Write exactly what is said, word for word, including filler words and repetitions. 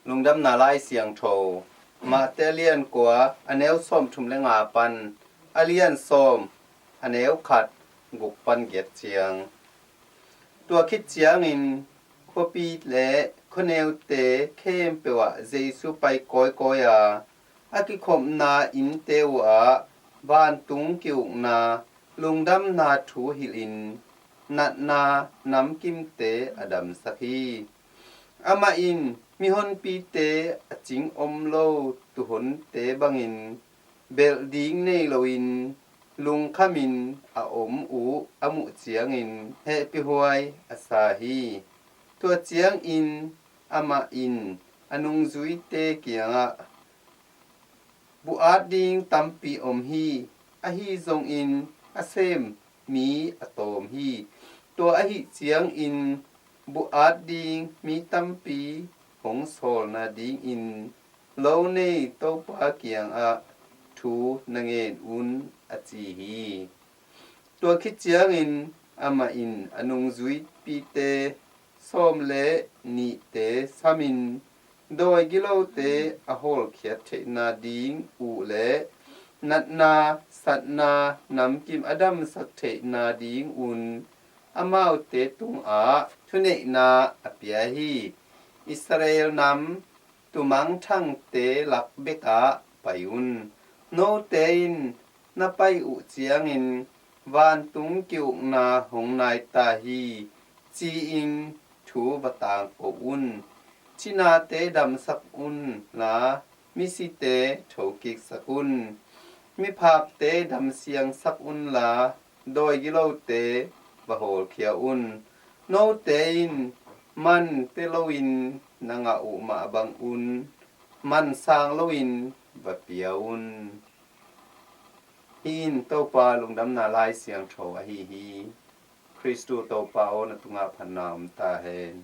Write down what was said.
Lungdamna Lai Siangtho, Mate a lian kua, a neu sawmthum le nga pan a lian sawm, a neu khat, guk pan giat ciang. Tua khit ciangin khuapi le khuaneute khempeuh ah Jesu pai kawikawi a, a kikhopna innte uh ah vantung ki-ukna lungdamna thu hilhin natna namkimte a damsak hi. Amah in mihonpite a cing om lo tuhonte bangin belh ding nei loin lungkhamin a om uh a muh ciangin hehpihhuai a sa hi. Tua ciangin amah in a nungzuite kiangah, "Buh at ding tampi om hi, ahi zongin a sem mi a tawm hi. Tua ahih ciangin buh at ding mi tampi hong sawlna dingin lo nei Topa kiangah thu na ngen un," a ci hi. Tua khit ciangin amah in a nungzuipite sawm le nihte samin dawi gilote a hawlkhiat theihna ding uh le natna satna namkim a damsak theihna dingun amaute tungah thuneihna a pia hi. "Israel nam tumangthangte lak bekah pai un. Note in na pai uh ciangin vantung ki-ukna hong nai ta hi, ci-in thu va tangko un. Cinate damsak unla, misite thokiksak un. Miphakte damsiangsak unla, dawi gilote va hawlkhia un. Note in man pia loin na ngah uh mah bangun man sang loin va pia un." Hih in Topa Lungdamna Lai Siangtho ahi hi. Khristu Topa aw, na tungah phatna om ta hen.